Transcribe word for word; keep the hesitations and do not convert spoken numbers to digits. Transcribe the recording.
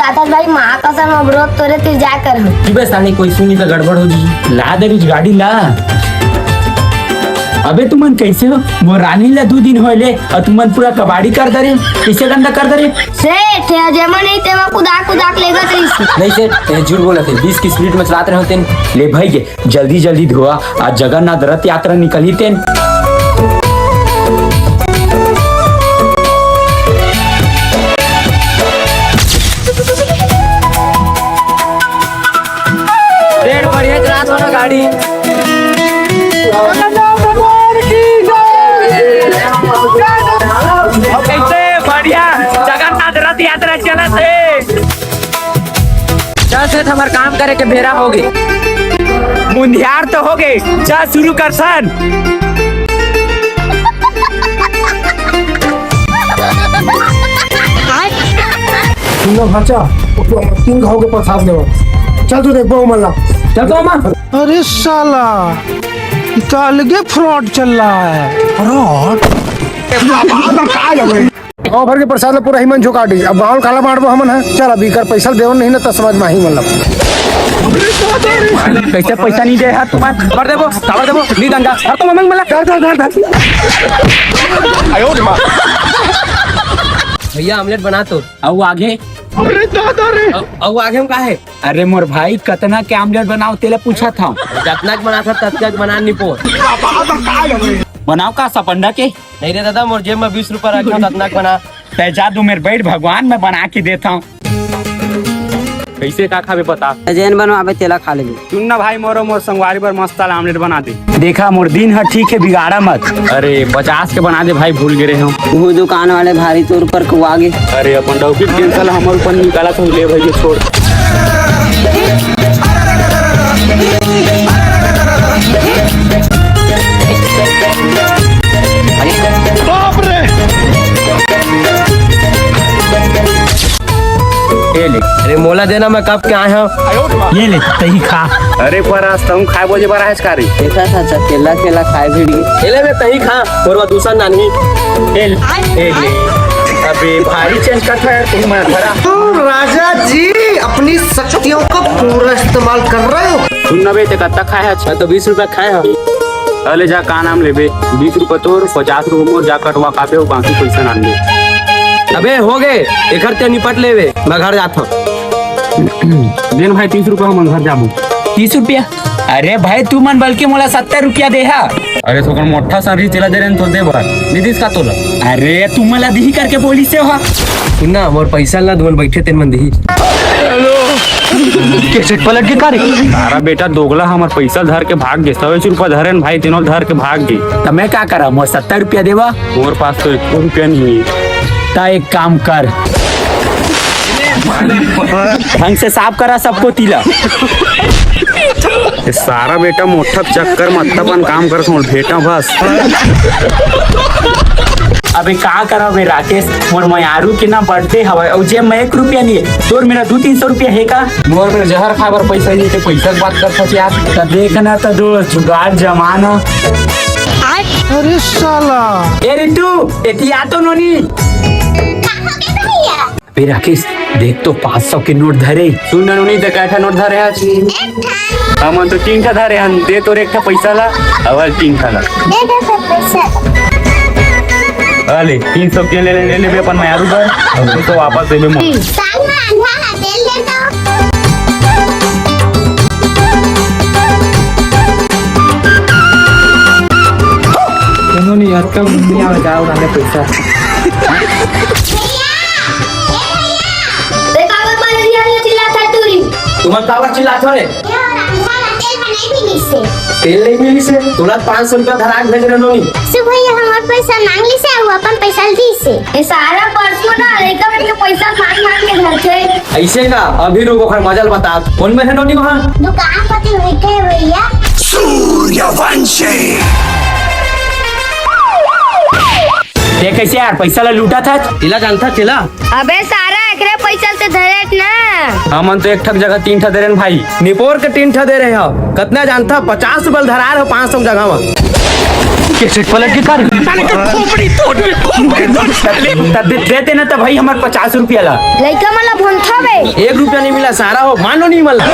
आकाश भाई, माँ कसम, अब रोज तोरे तीर जाए कर हम। जी बे साले, कोई सुनी तो गड़बड़ हो जी। ला दे रिच गाड़ी ला। अबे तुमन कैसे हो? वो रानी ला दू दिन होए ले और तुमन पूरा कबाड़ी कर दे रे। कैसे गंदा कर दे रे? सेठ, ये जेमा नहीं तेमा कुदा कुदा के लेगत रहिस। नहीं सेठ, ये झूठ बोलत हे। बीस की स्पीड में चलात रहे होते। ले भाई, ये जल्दी जल्दी धोआ, आज जगन्नाथ रथ यात्रा निकली तेन। रेड बढ़िया चलात हो ना गाड़ी। कैसे बढ़िया जगन्नाथ रथ यात्रा चलत हे। चल सेठ, हमर काम करे के बेरा होगे। मुंधियार तो होगे, चल शुरू कर सन। सुनो भाचा, तीन घाव के प्रसाद लेवा। चल तू देखबो उमन ला। चल तो अमा। अरे साला, ये तो अलगे फ्रॉड चल रहा है। फ्रॉड? गांव भर के प्रसाद ल पूरा ही मन झोंका दी। अब गांव ल काला बांटबो हमन ह? चल, अब इकर पैसा ल देवन नहीं ना, त समझ में आही मन ल। कैसे पैसा नहीं दे है तुम्हार? काबर देबो, काबर देबो, नहीं दंगा। हर तो ममंग मला। धर, धर, धर, धर। भैया, ऑमलेट बना तो। अउ आगे? अरे दादा रे। अउ, अउ आगे हम का है? अरे मोर भाई, कतना के ऑमलेट बनाओ, तेला पूछत हंव। जतना के बना था, ततना के बना निपो। बनाओ का सपंडा के? नहीं रे दादा, मोर जेब में बीस रुपया रखा, ततना के बना। तै जा दू मेर बैठ, भगवान मैं बना के देता हूँ। कैसे का खाबे बता। जेन बनवाबे तेला खा लेबे। सुन ना भाई, मोरो मोर संगवारी बर मस्त वाला ऑमलेट बना दे। देखा मोर दिन ह ठीक है, बिगाड़ा मत। अरे पचास के बना दे भाई, भूल गे रहे हम। वो दुकान वाले भारी तोर पर कुआ गे। अरे अपन डौकी के टेंशन हमर ऊपर निकाला तो ले भाई, ये छोड़। बाप रे। ये ले। अरे मोला देना, मैं कब के आए हंव। ये ले, तही खा। अरे पर आज तहूँ खाए बोजे बर आहेस का रे? देखा था, केला केला खाए भिड़ गई। ये ले बे, तही खा, और वो दूसरा नानी। ये ले, ये ले। अबे भारी चेंज करता है यार, तुम मैं भरा। तो राजा जी अपनी शक्तियों का पूरा इस्तेमाल कर रहे हो। सुन ना बे, ते कत्ता खाए हस? मैं तो बीस रुपया खाए हंव। अले जा, का नाम लेबे? बीस रुपया तोर, पचास रुपया मोर, जा कटवा खाबे, अउ बाकी पैसा ना दे। अबे हो गे, एकर ते निपट लेबे, मैं घर जात हंव। देन भाई, तीस रुपया, हम घर जाबो। तीस रुपया? अरे भाई, तू मन बल्कि मोला सत्तर रुपया दे हा। अरे सोकर मोठा सा री चला दे रहे तो दे बर। नहीं दिस का तोला? अरे तू मला दिही करके बोली से हा। सुन ना, मोर पैसा ला धोल बैठे तेन मन दिही। के झट पलट के का रे? तारा बेटा दोगला हमर पैसा धर के भाग गे। सौ रुपया धरेन भाई, तीनों धर के भाग गे। त मैं का करा? मोर सत्तर रुपया देवा। मोर पास तो एक रुपया नहीं है। ता एक काम कर, ढंग से साफ करा सबको तीला। ये सारा बेटा मोठा चक्कर मत अपन काम कर, सुन बेटा बस। अबे का करव बे राकेश, मोर मयारू के ना बर्थडे हवय, अउ जेब में एक रुपया नहीं है। तोर मेर दू तीन सौ रुपया है का? मोर मेर जहर खाए बर पैसा नहीं है, पैसा के बात करथस यार। त देख ना त दोस्त, जुगाड़ जमाना। अरे साला। ए रितु, एती आ तो नोनी। का हो गे भैया? बे राकेश, देख तो पाँच सौ के नोट धरे। सुन ना नोनी, ते काय ठा नोट धरे हस? एक ठा। हमन तो तीन ठा धरे हन, दे तोर एक ठा पैसा ला, अउ तीन ठा ला। दे दे सब पैसा। अले, तीन सौ के ले ले, ले लेबे अपन मयारू बर, अउ तो वापस देबे मोर। साल में आंधा है, तेल दे तो। कोनो नहीं, अतका दुनिया में जाओ ना पैसा। भैया, ए भैया। ए, काबर मारे रिया रिया चिल्लात हस टूरी? तुमन काबर चिल्लात हो रे? ये रांधा ला तेल बनाई भी नहीं से। तेल नहीं मिली से? तुरंत पाँच सौ रुपया धरा के भेज रहे नोनी। सुबह ये हमार पैसा मांग ली से, वो अपन पैसा दी से। ये सारा परसों ना लइका मन के पैसा मांग मांग के धरथे। ऐसे का? अभी रुको, ओखर मजा ल बता। कौन में है नोनी वहाँ? दुकान पर बैठे भैया। सूर्यवंशी। ये कैसे यार पैसा ला लूटा था? तेला जानता तेला। अबे सारा एकरे पैसा से धरे ना। हमन तो एक ठक जगह तीन ठा दे रहे भाई, निपोर के तीन ठा दे रहे हो। कतना जानता, पचास रुपया धरार हो पाँच सौ जगह में। कैसेट पलट के कर। साले का खोपड़ी तोड़ दे, खोपड़ी तोड़ दे। तब दे, दे देना त भाई हमर पचास रुपया ला। लइका मन ला भोंथावे। एक रुपया नहीं मिला, सारा हो, मानो नहीं मिला।